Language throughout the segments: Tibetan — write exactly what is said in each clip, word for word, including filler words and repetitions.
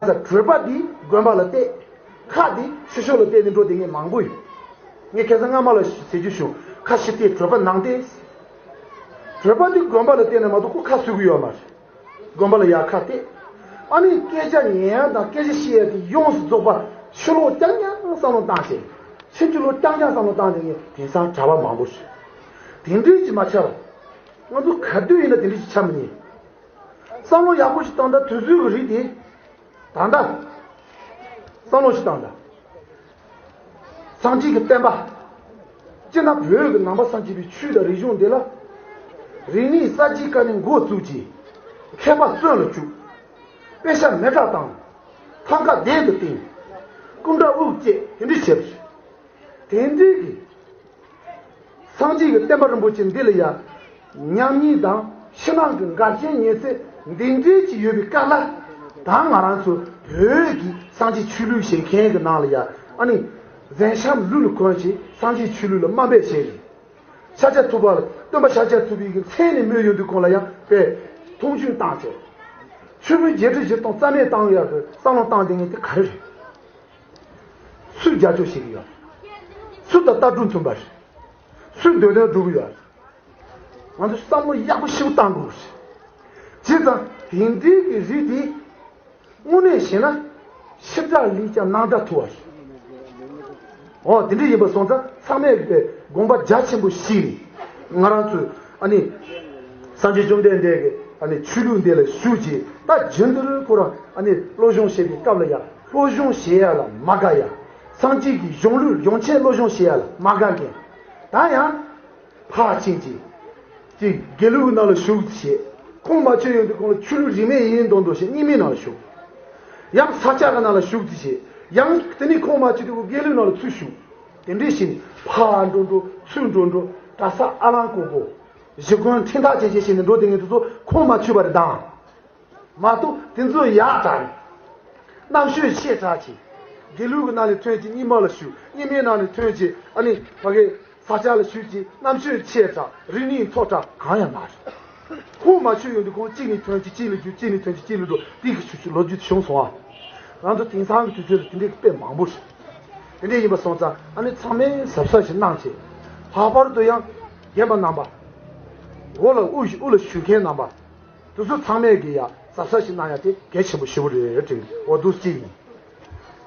ས་གྲོད་པ་འདི་དགོན་པ་ལ་གཏད། ཁ་འདི་ཕྱི་ཕྱོགས་ལ་གཏད་ནས་འགྲོ་བསྡད་མཁན་མང་པོ་ཡོད། ངས་ཁ་སང་སྔ་མ་ལ་ཟེར་རྒྱུ་བྱུང་། ཁ་ཕྱིར་གཏད་གྲོད་པ་ནང་གཏད། གྲོད་པ་འདི་དགོན་པ་ལ་གཏད་ན་མ་གཏོགས་ཁོ་ཁ་གསོ་གི་ཡོད་མ་རེད། དགོན་པ་ལ་ཡར་ཁ་གཏད། ཨ་ནི་སྐད་ཆ་ཉན་ཡ་དང་སྐད་ཆ་བཤད་ཡ་དེ་ཡོངས་སུ་རྫོགས་པ་ཕྱི་ལོགས་རྐྱང་རྐྱང་བསམ་བློ་བཏང་བྱས། ཕྱི་ཕྱི་ལོགས་རྐྱང་རྐྱང་བསམ་བློ་བཏང་བྱས་ངས་དེང་སང་གྲྭ་པ་མང་པོ་ཞིག་དེ་འདྲས་ཀྱིས་མ་ཆགས་པ། ང་ཚོ་ག་དུས་ཡིན་ན་དེ་འདྲས་ཀྱིས་ཆགས་མི་ཉན། བསམ་བློ་ཡག་པོ་ཞིག་བཏང་ད་དུས་ཚོད་ཀྱི་རིགས་དེ། ད་ལྟ། བསམ་བློ་ཞིག་བཏང་ད། སངས་རྒྱས་ཀྱི་བསྟན་པ། སྤྱིར་ན་བོད་ཀྱི་ནང་པ་སངས་རྒྱས་པའི་ཆོས་དང་རིག་གཞུང་འདི་ལ། རིག་གནས་གསར་བརྗེའི་སྐབས་ནས་འགོ་བཙུགས་ཀྱིས། མཁས་པ་བཙོན་ལ་བཅུག་དཔེ་ཆ་མེ་སྲེག་བཏང་། ཐང་ག་གདན་དུ་བཏིང་། སྐུ་འདྲ་དབུ་བཅད་དེ་འདྲ་བྱས་པ་རེད། དེ་འདྲའི་གི། སངས་རྒྱས་ཀྱི་བསྟན་པ་རིན་པོ་ཆེ་འདི་ལ་ཡང་ཉམས་ཉེས་དང་ཕྱི་ནང་གི་འགལ་རྐྱེན་ཉེས་ཚད་འདི་འདྲའི་ཅིག་ཡོད་པའི་སྐབས་ལ། ད་ང་རང་ཚོ་བོད་ཀྱི་སངས་རྒྱས་ཆོས་ལུགས་ཞེས་མཁན་གྱི་ནང་ལ་ཡང་ཨ་ནི་གཟན་ཤམ་ལུས་ལ་གོན་ཞིང་སངས་རྒྱས་ཆོས་ལུགས་ལ་དམའ་འབེབས་བྱས་རེད། ཤཱཀྱ་ཐུབ་པ་ལ་སྟོན་པ་ཤཱཀྱ་ཐུབ་པའི་གི་མཚན་ནས་སྨོས་ཡོང་དུས་གོང་ལ་ཡང་དཔེ་མཐོང་ཆུང་བཏང་བྱས། ཆོས་ཕུང་བརྒྱད་ཁྲི་བཞི་སྟོང་རྩ་མེད་བཏང་ཡག་གི་བསམ་བློ་བཏང་བསྡད་མཁན་དེ་ག་རེ་རེད། སུས་རྒྱབ་སྐྱོར་བྱེད་ཀྱི་ཡོད། སུ་དང་ལྟ་གྲུབ་མཐུན་པ་རེད། སུས་འདོད་དོན་སྒྲུབ་ཀྱི་ཡོད། ང་ཚོ་བསམ་བློ་ཡག་པོ་ཞིག་བཏང་དགོས་རེད། བྱས་ཙང་དེ་འདྲའི་གི་རིགས་དེ་དངོས་གནས་བྱས་ན་ཕྱི་དགྲ་ལས་ཀྱང་ནང་དགྲ་ཐུ་བ་རེད། འོ་དེ་འདྲ་ཡིན་པ་སོང་ཙང་ཚང་མས་དགོངས་པ་རྒྱ་ཆེན་པོ་བཞེས་ནས་ང་རང་ཚོས་ཨ་ནི་སངས་རྒྱས་བཅོམ་ལྡན་འདས་ཀྱི་ཨ་ནི་ཆོས་ལུགས་འདི་ལ་ཞུགས་ཀྱིས་ད་རྒྱུན་དུ་ཁོ་རང་ཨ་ནི་སློབ་སྦྱོང་བྱེད་པའི་སྐབས་ལ་ཡང་། སློབ་སྦྱོང་བྱེད་ཡ་ལ་མ་དགའ་ཡ། སངས་རྒྱས་ཀྱི་གཞུང་ལུགས་ཡོངས་ཁྱབ་སློབ་སྦྱོང་བྱེད་ཡ་ལ་མ་དགའ་མཁན། ད་ཡང་ཕར་ཕྱིན་ཅིག་ཅིག་དགེ་ལུགས་ནང་ལ་ཞུགས་ཅིག་ཁོང་མ་ཆོད་ཡོང་དུས་ཁོང་ལ་ཆོས་ལུགས་རིས་མེད་ཡིན་མདོག་མདོག་བྱས་རྙིང་མའི་ནང་ལ་ཞུགས། ཡང་ས་སྐྱ་གི་ནང་ལ་ཞུགས་ཅིག་བྱས། ཡང་དེ་ནས་ཁོང་མ་ཆོད་དུས་དགེ་ལུགས་ནང་ལ་ཚུར་ཞུགས། དེ་འདྲས་བྱས་ནས་ཕར་འགྲོ་འགྲོ་ཚུར་འགྲོ་འགྲོ་གྲྭ་ས་ཨ་ལང་ཀོ་ཀོ། གཞི་རྐང་ཁྲིམས་ཐག་བཅད་བཅད་བྱས་ནས་འགྲོ་བསྡད་མཁན་དེ་ཚོ་ཁོང་མ་ཆོད་པ་རེད་དང་། མ་གཏོགས་དེ་ཚོ་ཡག་དྲགས་རེད། རྣམ་དཔྱོད་ཆེ་དྲགས་ཀྱིས། དགེ་ལུགས་ཀྱི་ནང་ནས་ཐོན་ཅིག་རྙིང་མ་ལ་ཞུགས། རྙིང་མའི་ནང་ནས་ཐོན་ཅིག་ཨ་ནི་ཕ་གི་ས་སྐྱ་ལ་ཞུགས་ཅིག་རྣམ་དཔྱོད་ཆེ་དྲགས་རིག་གནས་མཐོ་དྲགས་གང་ཡང་མ་རེད། ཁོང་མ་ཆོད་ཡོང་དུས་ཁོང་གཅིག་ནས་ཐོན་ཅིག་གཅིག་ལ་རྒྱུག་གཅིག་ནས་ཐོན་ཅིག་གཅིག་ལ་འགྲོ་དེ་གི་ཆུ་ཆུ་ལོ་རྒྱུས་དེ་བྱུང་སོང་ཨ། ང་ཚོ་དེང་སང་གི་དུས་ཚོད་ལ་དེ་འདྲའི་དཔེ་མང་པོ་རེད། དེ་འདྲ་ཡིན་པ་སོང་ཙང་ཨ་ནི་ཚང་མས་གཟབ་གཟབ་ཞིག་གནང་བྱས། ལྷག་པར་དུ་ཡང་རྒན་པ་རྣམ་པ། འོག་ལ་དབུ་ཞུ་དབུ་ལ་ཞུགས་མཁན་རྣམ་པ། དེ་ཚོ་ཚང་མས་ཀྱི་ཡ་གཟབ་གཟབ་ཞིག་གནང་ཡ་དེ་གལ་ཆེན་པོ་ཞེ་པོ་རེད་དྲན་གི་འོ་འདུག་ཅི་ཡིན།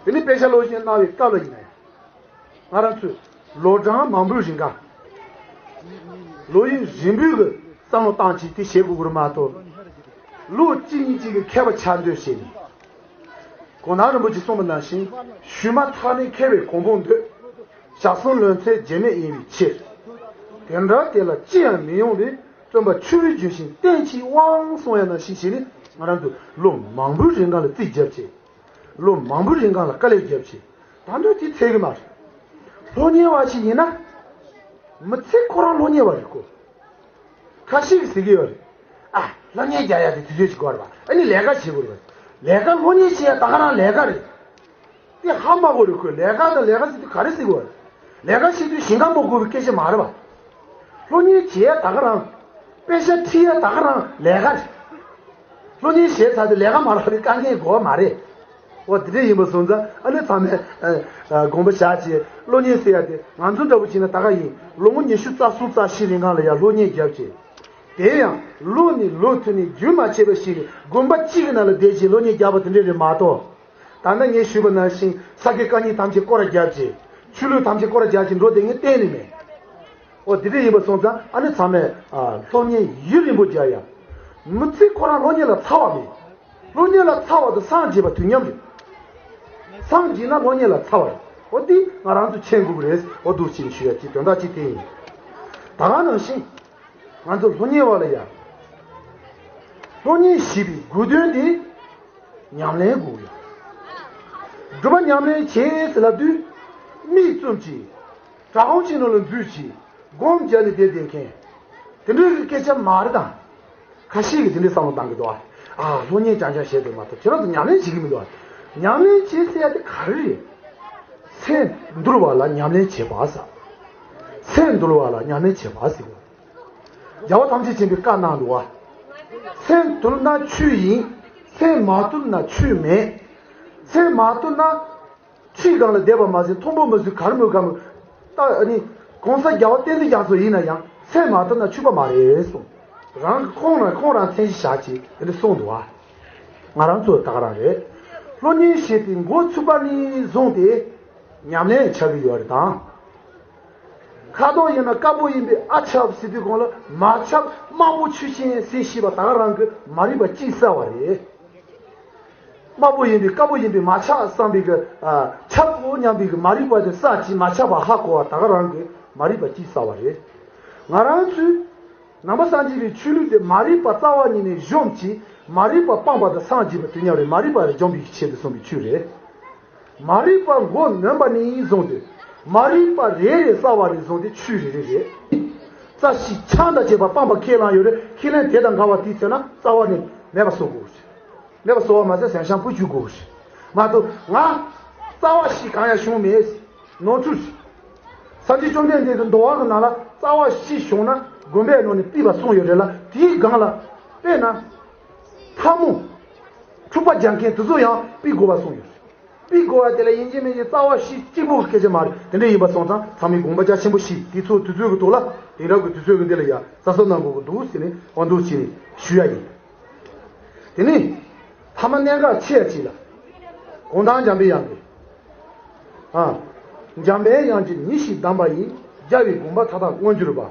དེ་ནི་དཔེ་ཆ་སློབ་གཉེར་གནང་བའི་སྐབས་ལ་ཡིན་ན་ཡང་། ང་རང་ཚོས་ལོ་གྲངས་མང་པོའི་རིང་ག་ལོ་ཡུན་རིང་པོའི་གི་བསམ་བློ་བཏང་ཅིག་དེ་བྱེད་དགོས་ཀྱི་རེད་མ་གཏོགས། ལོ་གཅིག་གཉིས་གཅིག་གི་མཁས་པ་ཆགས་འདོད་བྱས་ནས། གོ་ནག་རིན་པོ་ཆེས་གསུངས་པ་ནང་བཞིན་ཞུས་མ་ཐག་ནས་མཁས་པའི་གོ་འཕང་འདོད། ཞག་གསུམ་ལོན་ཚད་རྗེས་མེད་ཡིན་པའི་ཕྱིར། དེ་འདྲ་དེ་ལ་ཅི་ཡང་མི་ཡོང་བས་བརྩོན་པ་ཆུ་བོའི་ལྗོན་ཤིང་བསྟེན་ཅིག་དབང་གསུང་ཡ་ནང་བཞིན་བྱས་ནས་ང་རང་ཚོས་ལོ་མང་པོའི་རིང་གང་ལ་རྩིས་བརྒྱབ་བྱས། ལོ་མང་པོའི་རིང་གང་ལ་དཀའ་ལས་བརྒྱབ་བྱས། ད་འདོད་དེ་ཚད་གི་མ་རེད། སློབ་གཉེར་བ་ཞིག་ཡིན་ན། མི་ཚེ་ཁོ་རང་སློབ་གཉེར་བ་རེད་ཁོ། ཁ་ཤས་ཀྱིས་ཟེར་གྱི་ཡོད་རེད། ཨ། སློབ་གཉེར་རྒྱག་ཡ་དེ་དུས་ཚོད་ཅིག་དགོས་རེད་པ། ཨ་ནི་ལས་ཀ་བྱེད་དགོས་རེད་པ། ལས་ཀ་སློབ་གཉེར་བྱེད་ཡ་ད་ག་རང་ལས་ཀ་རེད། དེ་ཧ་མ་གོ་རེད་ཁོས། ལས་ཀ་དང་ལས་ཀ་ཟེར་དུས་ག་རེ་ཟེར་དགོས་རེད། ལས་ཀ་བྱེད་དུས་ཞིང་ཁ་སྨོ་དགོས་པའི་སྐད་ཆ་མ་རེད་པ། སློབ་གཉེར་བྱེད་ཡ་ད་ག་རང་། དཔེ་ཆ་ཁྲིད་ཡ་ད་ག་རང་ལས་ཀ་རེད། སློབ་གཉེར་བྱས་ཚར་དུས་ལས་ཀ་མ་རག་པའི་དཀའ་ངལ་དགོས་པ་མ་རེད། འོ་དེ་འདྲ་ཡིན་པ་སོང་ཙང་ཨ་ནི་ཚང་མས་ཨ་ཨ་དགོངས་པ་བཞག་བྱས་སློབ་གཉེར་ཟེར་ཡ་དེ་ང་ཚོ་འདྲ་པོ་བྱས་ན་ད་ག་ཡིན། ལོ་ངོ་ཉི་ཤུ་རྩ་གསུམ་རྩ་བཞི་རིང་གང་ལ་ཡ་སློབ་གཉེར་བརྒྱབ་བྱས། དེ་ཡང་ལོ་ནས་ལོ་མཐུད་ནས་རྒྱུན་མ་ཆད་པ་ཞིག་དགོན་པ་གཅིག་གི་ནང་ལ་བསྡད་བྱས་སློབ་གཉེར་བརྒྱབ་པ་དེ་འདྲ་རེད་མ་གཏོགས། ད་ལྟ་ངས་ཞུས་པ་ནང་བཞིན་ས་དགེ་བཀའ་རྙིང་ཐམས་ཅད་སྐོར་ར་བརྒྱབ་བྱས། ཆོས་ལུགས་ཐམས་ཅད་སྐོར་ར་བརྒྱབ་བྱས་འགྲོ་བསྡད་མཁན་གཏན་ནས་མེད། འོ་དེ་འདྲ་ཡིན་པ་སོང་ཙང་ཨ་ནི་ཚང་མས་ཨ་སློབ་གཉེར་ཡུན་རིང་པོ་རྒྱག་ཡ། མི་ཚེ་ཁོ་རང་སློབ་གཉེར་ལ་ཚ་བ་མེད། སློབ་གཉེར་ལ་ཚ་བ་དང་སངས་རྒྱས་པ་དུས་མཉམ་རེད། སངས་རྒྱས་ན་སློབ་གཉེར་ལ་ཚ་བ་རེད། འོ་འདི་ང་རང་ཚོ་མཁྱེན་དགོས་ཀྱི་རེད། འོ་འདུག་ཅེས་ཞུ་ཡ་གཅིག་དོན་དག་གཅིག་དེ་ཡིན། ད་ག་ནང་བཞིན་ང་ཚོ་སློབ་གཉེར་བ་ལ་ཡ། སློབ་གཉེར་ཞེས་པའི་དགོས་དོན་དེ་ཉམས་ལེན་དགོས་ཡ། སྒྲུབ་པ་ཉམས་ལེན་བྱེད་ཟེར་ལབ་དུས་མིག་བཙུམ་གྱིས། བྲག་ཁུང་ཅིག་ནང་ལ་འཛུལ་གྱིས་སྒོམ་བརྒྱབ་ནས་བསྡད་བསྡད་མཁན། དེ་འདྲའི་གི་སྐད་ཆ་མ་རེད་དང་། ཁ་ཤས་ཀྱིས་དེ་འདྲའི་བསམ་བློ་བཏང་གི་འདུག་ཨ། ཨ་སློབ་གཉེར་རྐྱང་རྐྱང་བྱས་འདུག་མ་གཏོགས་ཁྱེད་རང་ཚོ་ཉམས་ལེན་བྱེད་ཀྱི་མི་འདུག་ཨ། ཉམས་ལེན་བྱེད་ཟེར་ཡ་དེ་ག་རེ་རེད། སེམས་འདུལ་བ་ལ་ཉམས་ལེན་བྱེད་པ་ཟེར། སེམས་འདུལ་བ་ལ་ཉམས་ལེན་བྱེད་པ་ཟེར་བ། རྒྱལ་བ་ཐམས་ཅད་མཁྱེན་པས་བཀའ་གནང་འདུག་བ། སེམས་དུལ་ན་ཆོས་ཡིན། སེམས་མ་དུལ་ན་ཆོས་མེད། ཚེ་མ་ཐུབ་ན། ཆུའི་སྒང་ལ་བསྡད་པ་མ་ཟད་མཐོན་པོ་མི་བཟོད་གར་མོས་གར་མོས། ད་ཨ་ནི་གོང་ས་རྒྱལ་བ་བསྟན་འཛིན་རྒྱ་མཚོ་ཡིན་ན་ཡང་ཚེ་མ་ཐུབ་ན་ཆོས་པ་མ་རེད་གསུངས། རང་གི་ཁོང་རང་ཁོང་རང་མཚན་གཞི་བཞག་ཅིག་དེ་འདྲ་གསུངས་འདུག་བ། ང་རང་ཚོ་ད་ག་རང་རེད། སློབ་གཉེར་བྱས་ཏེ་འགོ་ཚུགས་པ་ནས་བཟུང་སྟེ་ཉམས་ལེན་བྱ་གི་ཡོད་རེད་དང་། ཁ་དོག་ཡིན་ན་དཀར་པོ་ཡིན་པས་ཨ་ཆབ་ཟེར་དུས་གོང་ལ་མ་ཆབ་དམར་པོ་ཆུ་ཆེན་ཟེར་ཤེས་པ་ད་ག་རང་གི་མ་རིག་པ་གཅིག་བསལ་བ་རེད། དམར་པོ་ཡིན་པས་དཀར་པོ་ཡིན་པས་མ་ཆགས་བསམ་པའི་གི་ཨ་ཆབ་གོ་སྙམ་པའི་གི་མ་རིག་པ་དེ་ས་ཅིག་མ་ཆགས་པ་ཧ་གོ་བ་ད་ག་རང་གི་མ་རིག་པ་གཅིག་བསལ་བ་རེད། ང་རང་ཚོས་ནང་པ་སངས་རྒྱས་པའི་ཆོས་ལུགས་དེ་མ་རིག་པ་རྩ་བ་ཉིད་ནས་གཞོམ་གྱིས་མ་རིག་པ་སྤངས་པ་དང་སངས་རྒྱས་པ་དེ་མཉམ་རེད། མ་རིག་པ་ལས་འཇོམས་པའི་ཆེད་དུ་གསུངས་པའི་ཆོས་རེད། མ་རིག་པ་མགོ་ནོན་པ་ནས་བཟུང་སྟེ་མ་རིག་པ་རེ་རེ་བསལ་བ་ནས་བཟུང་སྟེ་ཆོས་རེ་རེ་རེད། རྩ་ཤེས་ཆང་དང་བཅས་པ་སྤངས་པ་ཁས་བླངས་ཡོད་རེད། ཁས་ལེན་དེ་དང་འགལ་བ་དེའི་ཚེ་ན་རྩ་བ་ནས་མེད་པ་བཟོ་དགོས་རེད། མེད་པ་བཟོ་བ་མ་ཟད་ཟན་ཤང་བུ་བཅུག་དགོས་རེད། མ་གཏོགས་ང་རྩ་བ་ཤེས་གང་ཡང་བྱུང་མེད། ནོར་འཁྲུལ་རེད། སངས་རྒྱས་བཅོམ་ལྡན་འདས་ཀྱི་འདུལ་བ་གི་ནང་ལ་རྩ་བ་ཤེས་བྱུང་ན་དགོན་པའི་ནང་ནས་ཕུད་པ་གསུངས་ཡོད་རེད་ལ། དེའི་སྒང་ལ་དཔེར་ན་ཐལ་མོ་འཁྲུག་པ་རྒྱག་མཁན་དེ་ཚོ་ཡང་ཕུད་དགོས་པ་གསུངས་ཡོད་རེད། ཕུད་དགོས་པ་དེ་ལ་ཡིན་གཅིག་མིན་གཅིག་རྩ་བ་ཤེས་གཅིག་པོ་གི་སྐད་ཆ་མ་རེད། དེ་འདྲ་ཡིན་པ་སོང་ཙང་ཚང་མས་དགོངས་པ་རྒྱ་ཆེན་པོ་བཞེས། དུས་ཚོད་དུས་ཚོད་ཀྱི་ཐོག་ལ་དེང་རབས་ཀྱི་དུས་ཚོད་ཀྱི་འདི་ལ་ཡ་གཟབ་གཟབ་གནང་དགོས་ཀྱི་འདུག་ཟེར་ནས་དབང་དུ་བྱས་ནས་ཞུ་ཡ་ཡིན། དེ་ནས་ཐ་མ་གནད་འགག་ཆེ་ཡ་གཅིག་ལ་གུང་ཐང་འཇམ་པའི་དབྱངས་ཀྱིས། ཨ། འཇམ་པའི་དབྱངས་ཀྱིས་ཉིད་བཞིན་གདམས་པ་ཡིས། རྒྱལ་བའི་དགོངས་པ་མཐའ་དག་མངོན་གྱུར་པ།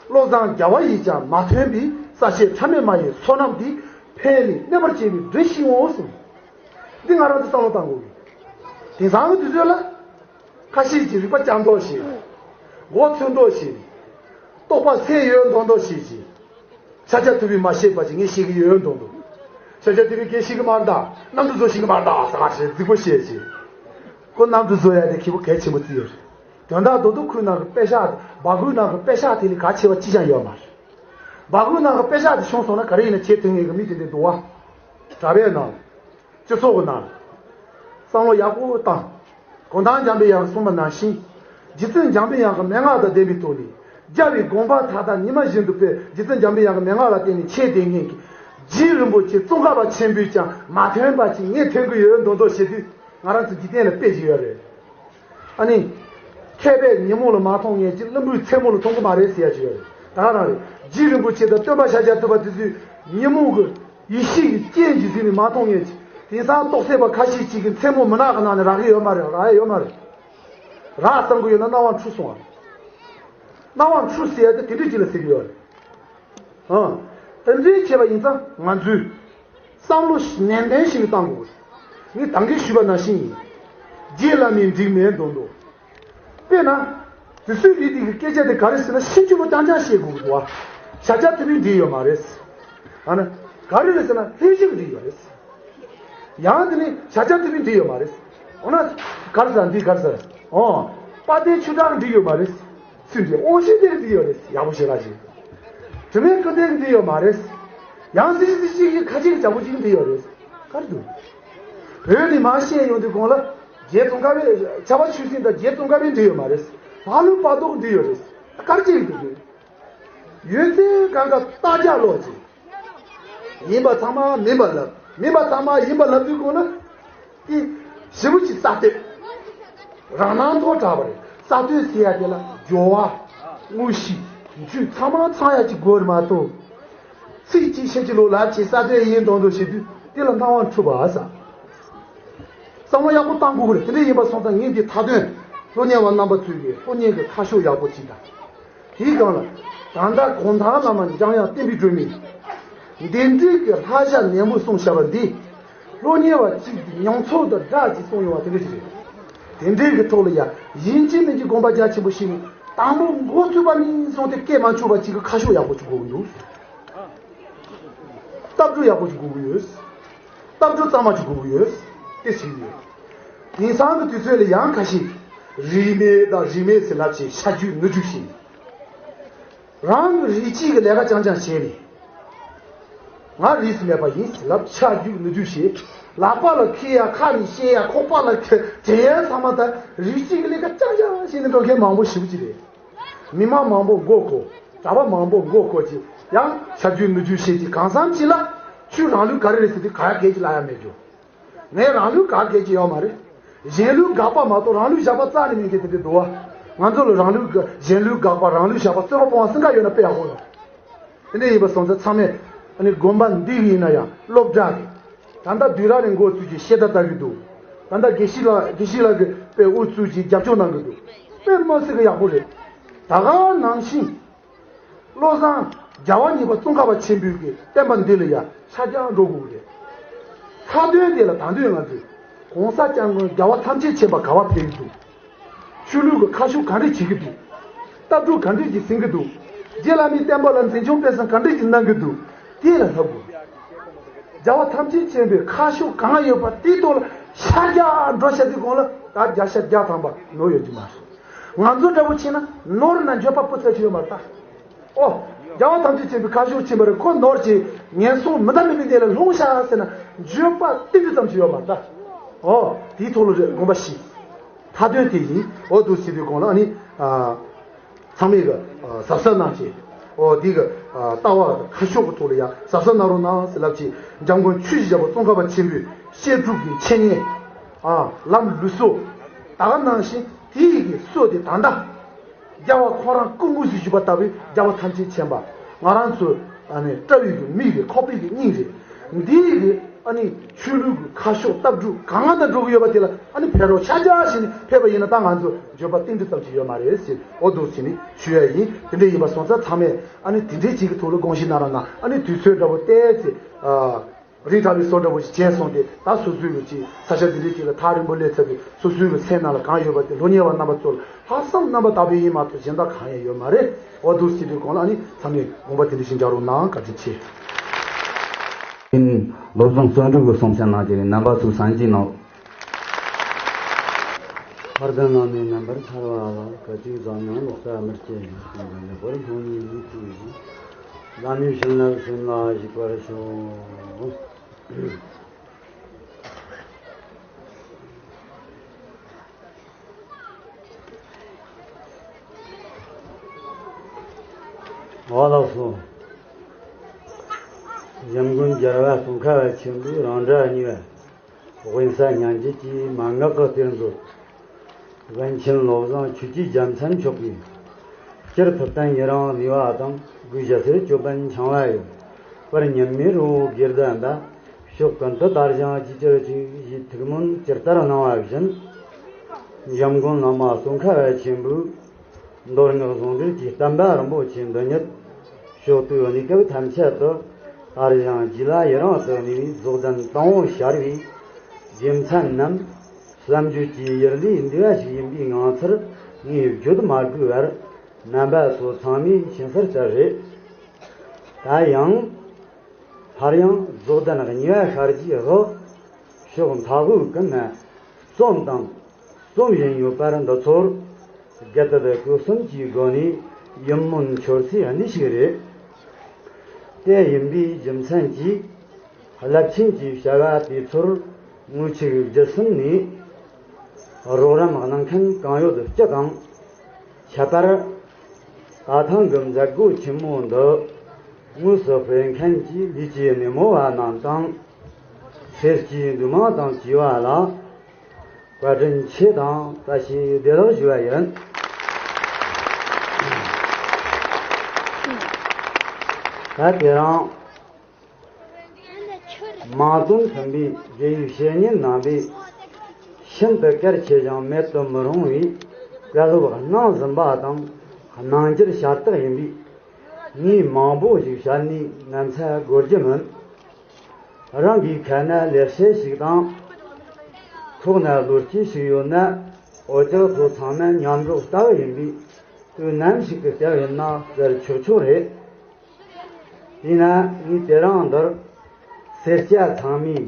བློ་བཟང་རྒྱལ་བ་ཡིས་ཀྱང་མ་ཐོན་པའི། ས་སྐྱའི་ཕྲ་མེན་མ་ཡི་བསོད་ནམས་འདི། ཕན་ནི་གནས་པར་བྱེད་པའི་འདྲེ་ཞིག་འོང་གསུངས། འདི་ང་རང་ཚོ་བསམ་བློ་བཏང་དགོས་ཀྱི། དེང་སང་གི་དུས་ཚོད་ལ། ཁ་ཤས་ཀྱིས་རིག་པ་སྐྱབས་མདོག་བྱེད། མགོ་ཚོས་མདོག་བྱེད། རྟོག་པ་སད་ཡོད་མདོག་མདོག་བྱེད་ཀྱི། ཤཱཀྱ་ཐུབ་པས་མ་བཤད་པ་ཅིག་ངས་བཤད་ཀྱི་ཡོད་མདོག་མདོག་ཤཱཀྱ་ཐུབ་པས་སྐད་བཤད་གི་མ་རེད་ད། གནམ་གྲུ་བཟོ་ཤེས་གི་མ་རེད་ད་ཟེར་ག་ཞེས་རྫིག་པོ་བཤད་ཀྱི། ཁོ་གནམ་གྲུ་བཟོ་ཡ་དེ་ཁེ་པོ་གལ་ཆེན་པོ་བརྩི་ཡོད་རེད། དོན་དག་རྡོ་རྡོ་ཁུག་ནང་གི་པད་ཤག་སྦ་ཁུག་ནང་གི་པད་ཤག་དེ་ལས་གལ་ཆེ་བ་ཅི་ཡང་ཡོད་མ་རེད། སྦ་ཁུག་ནང་གི་པད་ཤག་དེ་ཤོང་སོང་ན་ག་རེ་ཡིན་ན་བྱེད་ཐུབ་ངེས་གི་མི་དེ་འདྲ་འདུག་བ། གྲྭ་པའི་ནང་། སྤྱི་ཚོགས་ཀྱི་ནང་། བསམ་བློ་ཡག་པོ་བཏང་། གུང་ཐང་འཇམ་པའི་དབྱངས་གསུངས་པ་ནང་བཞིན། རྗེ་བཙུན་འཇམ་པའི་དབྱངས་ཀྱི་མན་ངག་དང་ལྡན་པའི་ཐོག་ནས། རྒྱལ་བའི་དགོངས་པ་མཐའ་དག་ཉི་མ་བཞིན་དུ་སྤེལ། རྗེ་བཙུན་འཇམ་པའི་དབྱངས་ཀྱི་མན་ངག་ལ་བརྟེན་ནས་འཆད་བསྡད་མཁན་གྱི། རྗེ་རིན་པོ་ཆེ་ཙོང་ཁ་པ་ཆེན་པོས་ཀྱང་མ་ཐོན་པ་ཅིག་ངས་ཐོན་གྱི་ཡོད་མདོག་མདོག་བྱེད་དུས་ང་རང་ཚོ་འཇིག་རྟེན་ལ་དཔེ་ཞིག་ཡོད་རེད། ཨ་ནི། མཁས་པས་ཉིན་མོ་ལ་མ་མཐོང་མཁན་གྱི་བླུན་པོས་མཚན་མོ་ལ་མཐོང་གི་མ་རེད་ཟེར་ཡ་ཅིག་ཡོད་རེད། ད་ག་རང་རེད། རྗེ་རིན་པོ་ཆེ་དང་སྟོན་པ་ཤཱཀྱ་ཐུབ་པ་དེ་ཚོས་ཉིན་མོ་གི་ཡེ་ཤེས་ཀྱི་སྤྱན་གྱིས་གཟིགས་ནས་མ་མཐོང་མཁན་གྱི་དེང་སང་རྟོགས་སད་པ་ཁ་ཤས་ཅིག་གིས་མཚན་མོ་མུན་ནག་གི་ནང་ནས་རག་གི་ཡོད་མ་རེད། རག་ཡ་ཡོད་མ་རེད། རག་བསམ་གི་ཡོད་ན་སྣང་བ་འཁྲུལ་སོང་བ། སྣང་བ་འཁྲུལ་ཟེར་ཡ་དེ་དེ་འདྲ་ཅིག་ལ་ཟེར་གི་ཡོད་རེད། ཨང་། དེ་འདྲའི་བྱས་པ་ཡིན་ཙང་ང་ཚོས་བསམ་བློ་ནན་ཏན་ཞིག་བཏང་དགོས། ངས་ད་གིན་ཞུས་པ་ནང་བཞིན་ཡིན། རྗེ་བླ་མའི་འགྲིག་མེད་མདོག་མདོག་དཔེར་ན། དུས་ཚོད་འདི་དེ་གི་སྐད་ཆ་དེ་ག་རེ་ཟེར་ན་ཕྱིན་ཅི་ལོག་རྐྱང་རྐྱང་བཤད་དགོས་ཀྱི་འདུག་བ། ཤཱཀྱ་ཐུབ་པས་འགྲིག་ཡོད་མ་རེད། ཨ་ན། ག་རེ་རེད་ཟེར་ན་ལྷན་ཅིག་འགྲིག་ཡོད་རེད། ཡང་དེ་ནི་ཤཱཀྱ་ཐུབ་པས་འགྲིག་ཡོད་མ་རེད། འོ་ན། ག་རེ་ཟེར་འདི་ག་རེ་ཟེར། ཨོ། དཔལ་ལྡན་ཆོས་གྲགས་འགྲིག་ཡོད་མ་རེད། སུས་འགྲིག་དབང་ཆེན་དེ་འགྲིག་ཡོད་རེད། ཡག་པོ་ཞེ་དྲག་ཞིག་དྲི་མེད་ཀུན་ལྡན་འགྲིག་ཡོད་མ་རེད། ཡང་སྲིད་སྲིད་ཅིག་གི་ཁ་ཅིག་གི་ཇག་པོ་ཅིག་འགྲིག་ཡོད་རེད། ག་རེ་འདུག་བོད་ནས་མར་བཤད་ཡོང་དུས་གོང་ལ་རྗེ་ཙོང་ཁ་པའི་ཕྱྭ་པ་ཆོས་སྲིད་དང་རྗེ་ཙོང་ཁ་པའི་འགྲིག་ཡོད་མ་རེད། ཕ་ལུ་པ་ཏོག་འགྲིག་ཡོད་རེད། ག་རེ་ཅིག་འདུག་ཡོད་ཚད་གང་ག་རྟ་རྒྱག་ལོག་ཅིག་ཡིན་པ་ཚང་མ་མིན་པ་ལབ། མིན་པ་ཚང་མ་ཡིན་པ་ལབ་དུས་གོང་ལ། དེ་ཞེ་པོ་ཅིག་གསར་གཏོད། རང་སྣང་ཐོག་དྲགས་པ་རེད། གསར་གཏོད་ཟེར་ཡ་དེ་ལ་སྦྱོར་བ། དངོས་གཞི། བརྗོད་ཚང་མ་ཚང་ཡ་ཅིག་དགོས་རེད་མ་གཏོགས། ཚིག་གཅིག་ཕྱིན་ཅི་ལོག་ལབ་བྱས་གསར་གཏོད་ཡིན་མདོག་མདོག་བྱེད་དུས་དེ་ལ་སྣང་བ་འཁྲུལ་པ་ཟ། བསམ་བློ་ཡག་པོ་བཏང་དགོས་ཀྱི་རེད། དེ་འདྲ་ཡིན་པ་སོང་ཙང་ངས་འདི་མཐའ་དོན་སློབ་གཉེར་བ་རྣམ་པ་ཚོས་ཀྱི་སློབ་གཉེར་གྱི་ཁ་ཕྱོགས་ཡག་པོ་ཅིག་དང་། དེའི་སྒང་ལ། ད་ལྟ་གུང་ཐང་བླ་མ་འཇམ་དབྱངས་བསྟན་པའི་སྒྲོན་མེ། འདི་འདྲའི་གི་ལྷ་བྱ་ནན་པོ་གསུངས་བཞག་པ་འདི། སློབ་གཉེར་བ་གཅིག་གི་མྱོང་ཚོར་དང་སྦྲགས་ཀྱིས་གསུངས་ཡོང་བ་དེ་འདྲ་ཞིག་རེད། དེ་འདྲའི་གི་ཐོག་ལ་ཡ་ཡིན་གཅིག་མིན་གཅིག་དགོངས་པ་རྒྱ་ཆེན་པོ་བཞེས་ནས་དང་པོ་འགོ་ཚུགས་པ་ནས་བཟུང་སྟེ་སྐད་མ་ཆོད་པ་གཅིག་གི་ཁ་ཕྱོགས་ཡག་པོ་ཅིག་དགོས་ཀྱི་འདུག་ལྟ་གྲུབ་ཡག་པོ་ཅིག་དགོས་ཀྱི་ཡོད། ལྟ་གྲུབ་གཙང་མ་ཅིག་དགོས་ཀྱི་ཡོད། དེ་ཞིག་ཡོད། དེང་སང་གི་དུས་ཚོད་ལ་ཡང་ཁ་ཤས་རིས་མེད་དང་རིས་མེད་ཟེར་ལབ་བྱས་ཤ་རྒྱུས་ནུ་རྒྱུས་བྱས། རང་གི་རིགས་གཅིག་གི་ལས་ཀ་རྐྱང་རྐྱང་བྱས་ནས། ང་རིས་སུ་མེད་པ་ཡིན་ཟེར་ལབ་ཤ་རྒྱུས་ནུ་རྒྱུས་བྱས། ལག་པ་ལ་འཁྱེར་ཡ་ཁ་ནས་བཤད་ཡ་ཁོག་པ་ལ་དྲན་ཡ་ཚང་མ་ད་རིགས་གཅིག་གི་ལས་ཀ་རྐྱང་རྐྱང་བྱས་ནས་འགྲོ་མཁན་མང་པོ་ཞེ་པོ་ཅིག་རེད། མི་མང་མང་པོ་མགོ་སྐོར། གྲྭ་པ་མང་པོ་མགོ་སྐོར་གྱིས་ཡང་ཤ་རྒྱུས་ནུ་རྒྱུས་བྱེད་ཀྱི་གང་འཚམ་ཅིག་ལ་ཆོས་རང་ལུགས་ག་རེ་རེད་ཟེར་དུས་ག་ཡ་གས་ཀྱི་ལ་ཡ་མེད་རྒྱུ། ངས་རང་ལུགས་དགག་མཁན་ཅིག་ཡོད་མ་རེད། གཞན་ལུགས་དགག་པ་མ་གཏོགས་རང་ལུགས་བཞག་པ་རྩ་ནས་མེད་མཁན་དེ་འདྲ་འདུག་བ། ང་ཚོ་ལ་རང་ལུགས་དགག་གཞན་ལུགས་དགག་པ་རང་ལུགས་བཞག་པ་རྩོད་པ་སྤོང་བ་སེམས་ཁ་ཡོད་ན་དཔེ་ཡག་པོ་རེད། དེ་འདྲ་ཡིན་པ་སོང་ཙང་ཚང་མས་ཨ་ནི་དགོན་པ་འདི་གི་ཡིན་ན་ཡང་སློབ་གྲྭ་གི་ད་ལྟ་དུས་རབས་ནས་འགོ་བཙུགས་ཀྱི་བཤད་གྲྭ་ལྟ་གི་འདུག་ད་ལྟ་དགེ་བཤེས་ལགས་དགེ་བཤེས་ལགས་ཀྱི་དཔེ་དབུ་བཙུགས་ཀྱི་རྒྱབ་སྐྱོར་གནང་གི་འདུག་དཔེ་མི་སྲིད་གི་ཡག་པོ་རེད། ད་ག་ནང་བཞིན། བློ་བཟང་རྒྱལ་བ་གཉིས་པ་ཙོང་ཁ་པ་ཆེན་པོའི་གི་བསྟན་པ་འདི་ལ་ཡང་ཤར་རྒྱག་འགྲོ་དགོས་རེད། མཐའ་དོན་དེ་ལ་ད་དུང་ང་ཚོས་གོང་ས་སྐྱབས་མགོན་རྒྱལ་བ་ཐམས་ཅད་མཁྱེན་པ་ག་བ་ཕེབས་ཀྱི་འདུག་ཆོས་ལུགས་ཀྱི་ཁ་ཕྱོགས་ག་འདྲས་བྱེད་ཀྱི་འདུག་ལྟ་གྲུབ་ག་འདྲས་ཀྱིས་ཟིན་གྱི་འདུག་རྗེ་བླ་མའི་བསྟན་པ་ལ་འཛིན་སྐྱོང་སྤེལ་གསུམ་ག་འདྲས་ཀྱིས་གནང་གི་འདུག་དེ་ལ་ལྷག་དགོས། རྒྱལ་བ་ཐམས་ཅད་མཁྱེན་པའི་ཁ་ཕྱོགས་གང་ཡོད་པ་དེའི་ཐོག་ལ་ཤར་རྒྱག་འགྲོ་བྱ་དུས་གོང་ལ་ད་བརྒྱ་ཆ་བརྒྱ་ཐམ་པ་ནོར་ཡོད་ཀྱི་མ་རེད། ང་ཚོ་འདྲ་པོ་བྱས་ན་ནོར་ན་འགྱོད་པ་པོ་ཚ་ཅིག་ཡོད་མ་རེད་ད། ཨོ། རྒྱལ་བ་ཐམས་ཅད་མཁྱེན་པའི་ཁ་ཕྱོགས་ཕྱིན་པ་རེད། ཁོ་ནོར་གྱི་ངན་སོང་མི་འདའ་མི་འདའི་གནས་ལ་ལྷུང་ཤག་ཟེར་ན་འགྱོད་པ་ཏིལ་འབྲུ་ཙམ་ཅིག་ཡོད་མ་རེད་ད། ཨོ། དེའི་ཐོག་ལ་རེད་དགོངས་པ་བཞེས། མཐའ་དོན་དེ་ཡིན། ཨོ་འདུག་ཟེར་དུས་གོང་ལ་ཨ་ནི། ཚང་མས་གི་གཟབ་གཟབ་གནང་བྱས། ཨོ་འདི་གི་ལྟ་བ་ཁ་ཕྱོགས་ཀྱི་ཐོག་ལ་ཡང་གཟབ་གཟབ་གནང་རོགས་གནང་ཟེར་ལབ་ཀྱི་འཇམ་མགོན་ཆོས་ཀྱི་རྒྱལ་པོ་ཙོང་ཁ་པ་ཆེན་པོས་བཤད་སྒྲུབ་ཀྱི་འཆད་ཉན། ཨ་ལམ་ལུགས་སྲོལ། ད་ག་ནང་བཞིན་དེའི་གི་སྲོལ་དེ་ད་ལྟ། རྒྱལ་བ་ཁོང་རང་སྐུ་དངོས་སུ་བཞུགས་པ་ལྟ་བུའི་རྒྱལ་བ་ཐམས་ཅད་མཁྱེན་པ། ང་རང་ཚོ་ཨ་ནི་བཀྲ་བའི་གི་མིག་རེད། ཁོག་པའི་གི་སྙིང་རེད། འདིའི་གི་ཨ་ནི་ཆོས་ལུགས་ཀྱི་ཁ་ཕྱོགས་ལྟ་གྲུབ་གང་ལ་འགྲོ་གི་ཡོད་པ་དེ་ལ་ཨ་ནི་ཕེབས་རོགས་ཤར་རྒྱག་བྱས་ནས་ཕེབས་པ་ཡིན་ན་ད་ང་ཚོ་འགྱོད་པ་ཏིལ་འབྲུ་ཙམ་ཞིག་ཡོད་མ་རེད་ཟེར་ཨོ་འདུག་བྱས་ནས་ཞུ་ཡ་ཡིན། དེ་འདྲ་ཡིན་པ་སོང་ཙང་ཚང་མས་ཨ་ནི་དེ་འདྲའི་ཅིག་གི་ཐོག་ལ་དགོངས་བཞེས་གནང་རོགས་གནང་། ཨ་ནི་དུས་ཚོད་འདྲ་པོ་བལྟས་ཚེ་ཨ། རིང་དྲགས་པའི་བཟོ་འདྲ་པོ་ཞིག་བྱས་སོང་སྟེ་ད་སོ་སོའི་གི་ཅིག་ས་ཆ་འདི་འདྲའི་ཅིག་ལ་ཐག་རིང་པོ་སླེབས་ཚར་དུས་སོ་སོའི་གི་སེམས་ནང་ལ་གང་ཡོད་པ་དེ་སློབ་གཉེར་བ་རྣམ་པ་ཚོ་ལ་ལྷག་བསམ་རྣམ་པ་དག་པའི་ཡིན་མ་གཏོགས་གཞན་དག་གང་ཡང་ཡོད་མ་རེད། ཨོ་འདུག་ཟེར་དུས་གོང་ལ་ཨ་ནི་ཚང་མས་དགོངས་པ་དེ་འདྲ་ཞིག་འཇགས་རོགས་གནང་། བཀའ་དྲིན་ཆེ། བློ་བཟང་བརྩོན་འགྲུས་ཀྱི་གསུང་བཤད་གནང་རྒྱུ་ཡིན། རྣམ་པ་ཚོས་གསན་གྱིས་གནང་། ཁ་ཏོན་བླ་མའི་རྣམ་པར་ཐར་བ་ལ། སྐད་ཅིག་འཛམ་གླིང་ལོག་ལྟ་མི་སྐྱེ་ཞིང་། ལེགས་པར་སྨྲ་བའི་ལུས་ཀྱི་གཞུང་། བླ་མའི་བྱིན་རླབས་སེམས་ལ་ཞུགས་པར་ཤོག། འོ་ལགས་སོ། འཇམ་མགོན་རྒྱལ་བ་ཙོང་ཁ་པ་ཆེན་པོས་རང་འདྲ་གཉིས་པ་དབེན་ས་སྙན་བརྒྱུད་ཀྱི་མན་ངག་གི་གཏེར་མཛོད། པཎ་ཆེན་བློ་བཟང་ཆོས་ཀྱི་རྒྱལ་མཚན་མཆོག་གིས། སྤྱིར་ཐུབ་བསྟན་ཡི་རང་ནུས་པ་དང་། དགོས་རྒྱུ་ཟེར་ཅོད་པན་འཆང་བ་ཡི། པར་ཉམས་མེད་རི་བོ་དགེ་ལྡན་པ། ཕྱོགས་ཀུན་ཏུ་དར་ཞིང་རྒྱས་གྱུར་ཅིག་ཞེས་ཐུགས་སྨོན་ཇི་ལྟར་གནང་བ་བཞིན། འཇམ་མགོན་བླ་མ་ཙོང་ཁ་པ་ཆེན་པོའི་མདོ་སྔགས་ཟུང་འབྲེལ་གྱི་བསྟན་པ་རིན་པོ་ཆེ་འདི་ཉིད་ཕྱོགས་དུས་གནས་སྐབས་ཐམས་ཅད་དུ་དར་ཞིང་རྒྱས་ལ་ཡི་རང་དུ་གནས་པའི་རྫོགས་ལྡན་དང་པོ་ཤར་བའི་རྒྱུ་མཚན་རྣམས་བསམ་བརྗོད་ཀྱི་ཡུལ་ལས་འདས་པ་ཞིག་ཡིན་པའི་ངང་ཚུལ་ངས་བརྗོད་མ་དགོས་པར་རྣམ་པ་ཚོ་ཚང་མས་མཁྱེན་གསལ་ལྟར་རེད། ད་ཡང་། སླར་ཡང་རྫོགས་ལྡན་གཉིས་པ་ཤར་གྱི་འོག་ཕྱོགས་མཐའ་དབུས་ཀུན་ན་རྩོམ་དང་རྩོམ་བཞིན་ཡོད་པར་འདི་ཚོར་དགའ་དད་སྐུ་གསུམ་གྱི་སྒོ་ནས་ཡིད་སྨོན་འཆོར་སའི་གནས་ཤིག་རེད། དེ་ཡིན་པའི་རྒྱུ་མཚན་གྱིས་རླབས་ཆེན་གྱི་བྱ་བ་དེ་ཚོར་དངོས་གཅིག་བརྒྱུད་གསུམ་ནས་རོགས་རམ་གནང་མཁན་གང་ཡོད་སྤྱི་དང་། ཁྱད་པར་ད་ཐེངས་ཀྱི་མཛད་སྒོ་ཆེན་མོ་འདི་དངོས་སུ་སྤེལ་མཁན་གྱི་ལས་ཀྱི་སྣེ་མོ་བ་རྣམས་དང་། སེར་སྐྱའི་འདུས་མང་དང་བཅས་པ་ལ་བཀའ་དྲིན་ཆེ་དང་བཀྲ་ཤིས་བདེ་ལེགས་ཞུ་བ་ཡིན། ད་དེ་རིང་། མང་གཙོ་མཐུན་པའི་རྒྱལ་བའི་བཤེས་གཉེན་རྣམ་པས་ཤིན་ཏུ་གལ་ཆེ་ཞིང་མེད་དུ་མི་རུང་བའི་བཀའ་སློབ་གནང་ཟིན་པ་དང་གནང་རྒྱུར་ཤ་སྟག་ཡིན་པས། ངས་མང་པོ་ཞིག་བཤད་ནས་ངལ་འཚོ་དགོས་རྒྱུ་མིན། རང་གི་ཁ་ན་ལེགས་བཤད་ཞིག་དང་། ཐོག་ན་བློ་སྐྱེས་ཤིག་ཡོད་ན། འོ་ཅག་ཚོ་ཚང་མ་མཉམ་འགྲོགས་ལྟ་བུ་ཡིན་པས། དུས་ནམ་ཞིག་གི་སྐབས་ཡིན་ན་ཟེར་ཆོག་ཆོག་རེད། དེས་ན་ངས་དེ་རིང་འདིར་སེར་སྐྱ་ཚང་མས་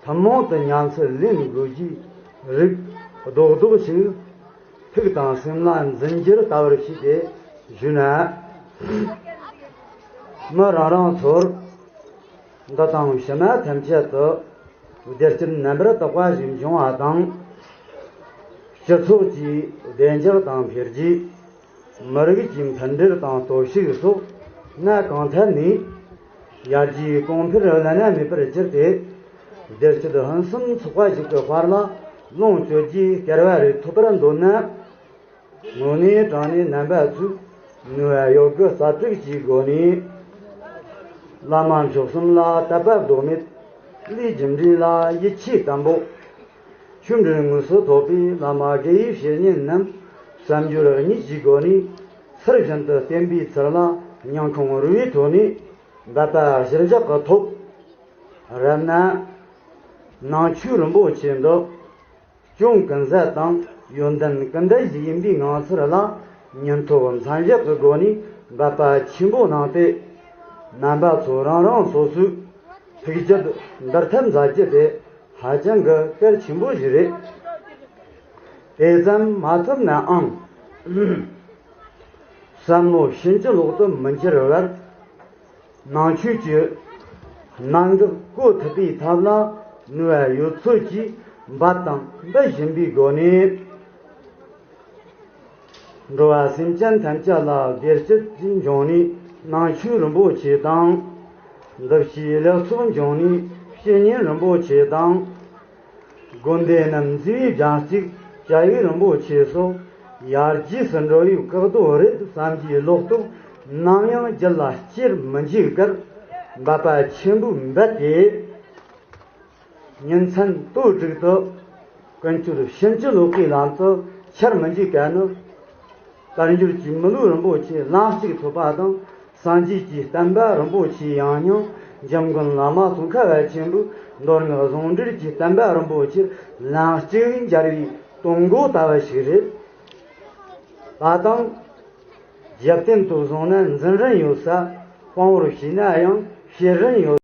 ཐུན་མོང་དུ་ཉམས་སུ་ལེན་དགོས་རྒྱུའི་རིགས་རྡོག་རྡོག་ཅིག་ཐུགས་དང་སེམས་ལ་འཛིན་རྒྱུར་ལྟ་བར་བྱས་ཏེ་ཞུས་ན། མི་རང་རང་ཚོར་འདི་དང་ཕྱི་མ་ཐམས་ཅད་དུ་བདེ་སྐྱིད་རྣམ་པར་དག་པ་ཞིག་འབྱུང་བ་དང་། སྤྱི་ཚོགས་ཀྱི་བདེ་འཇགས་དང་འཕེལ་རྒྱས། མི་རིགས་ཀྱི་མཐུན་སྒྲིལ་དང་སྟོབས་ཤུགས་སོགས་གནས་གང་ཐད་ནས་ཡར་རྒྱས་གོང་འཕེལ་བླ་ན་མེད་པར་གྱུར་ཏེ། བདེ་སྐྱིད་ཕུན་སུམ་ཚོགས་པ་ཞིག་གི་དཔལ་ལ་ལོངས་སྤྱོད་རྒྱུའི་སྐལ་བ་རེ་ཐོབ་པར་འདོད་ན། དངོས་གནས་དྲང་གནས་རྣམ་པ་ཚོས་ནུས་པ་ཡོད་རྒུ་རྩལ་སྤྲུགས་ཀྱི་སྒོ་ནས། བླ་མ་མཆོག་གསུམ་ལ་དད་པ་ལྡོག་མེད། ལས་རྒྱུ་འབྲས་ལ་ཡིད་ཆེས་བརྟན་པོ། ཆོས་འབྲེལ་དངོས་སུ་ཐོབ་པའི་བླ་མ་དགེ་བའི་བཤེས་གཉེན་རྣམས་བསམ་སྦྱོར་གཉིས་ཀྱི་སྒོ་ནས། ཚུལ་བཞིན་དུ་བསྟེན་པའི་ཚུལ་ལ་སྙིང་ཁོང་རུས་པའི་ཐོག་ནས་འབད་པ་ཞི་འཇགས་ཀྱི་ཐོག་རབ་ན། ནང་ཆོས་རིན་པོ་ཆེ་འདི་སྐྱོང་ཀུན་ཟད་དང་ཡོན་ཏན་ཀུན་ལྡན་ཞིག་ཡིན་པའི་ངང་ཚུལ་ལ་ཉིན་ཐོ་མཚན་བཞག་གི་སྒོ་ནས་འབད་པ་ཆེན་པོ་གནང་སྟེ། རྣམ་པ་ཚོ་རང་རང་སོ་སོའི་ཐུགས་རྒྱུད་འདུལ་ཐབས་མཛད་རྒྱུ་དེ་ཧ་ཅང་གི་གལ་ཆེན་པོ་ཞིག་རེད། དེ་ཙམ་མ་ཐུབ་ནའང་། བསམ་བློ་ཕྱིན་ཅི་ལོག་ཏུ་མི་འཁྱེར་བར། ནང་ཆོས་ཀྱི་གནད་འགག་གོ་ཐུབ་པའི་ཐབས་ལ་ནུས་པ་ཡོད་ཚད་ཀྱིས་འབད་དང་འབད་བཞིན་པའི་སྒོ་ནས། འགྲོ་བ་སེམས་ཅན་ཐམས་ཅད་ལ་བདེ་སྐྱིད་ཀྱི་འབྱུང་གནས་ནང་ཆོས་རིན་པོ་ཆེ་དང་། འདུ་ཤེས་ལེགས་ཚོགས་འབྱུང་གནས་བཤེས་གཉེན་རིན་པོ་ཆེ་དང་། དགོན་སྡེ་རྣམས་མཛེས་པའི་རྒྱང་གཅིག་བྱ་ཡུལ་རིན་པོ་ཆེ་སོགས་ཡར་རྒྱས་སུ་འགྲོ་བའི་བཀག་རྡོ་རེད་བསམ་གྱི་ལོག་རྟོག་ནམ་ཡང་རྒྱུད་ལ་སྐྱེར་མི་འཇུག་གར་འབད་པ་ཆེན་པོས་འབད་དེ། ཉིན་མཚན་ལྟོ་དྲུག་ཏུ་ཀུན་སྤྱོད་ཕྱིན་ཅི་ལོག་གི་ལམ་དུ་ཆར་མི་འཇུག་ག་ནི། དལ་འབྱོར་གྱི་མི་ལུས་རིན་པོ་ཆེ་ལམ་གཅིག་ཐོབ་པ་དང་། སངས་རྒྱས་ཀྱི་བསྟན་པ་རིན་པོ་ཆེ་ཡང་སྙིང་འཇམ་མགོན་བླ་མ་ཙོང་ཁ་པ་ཆེན་པོའི་མདོ་སྔགས་ཟུང་འབྲེལ་གྱི་བསྟན་པ་རིན་པོ་ཆེ་ལམ་གཅིག་འབྱར་བའི་གཏོང་སྒོ་ལྟ་བུ་ཞིག་རེད། ད་དུང་རྒྱབ་རྟེན་དུ་བཟུང་ན་འཛིན་རིན་ཡོད་ས། དཔང་པོར་བྱས་ན་ཡང་བཤེར་རིན་ཡོད།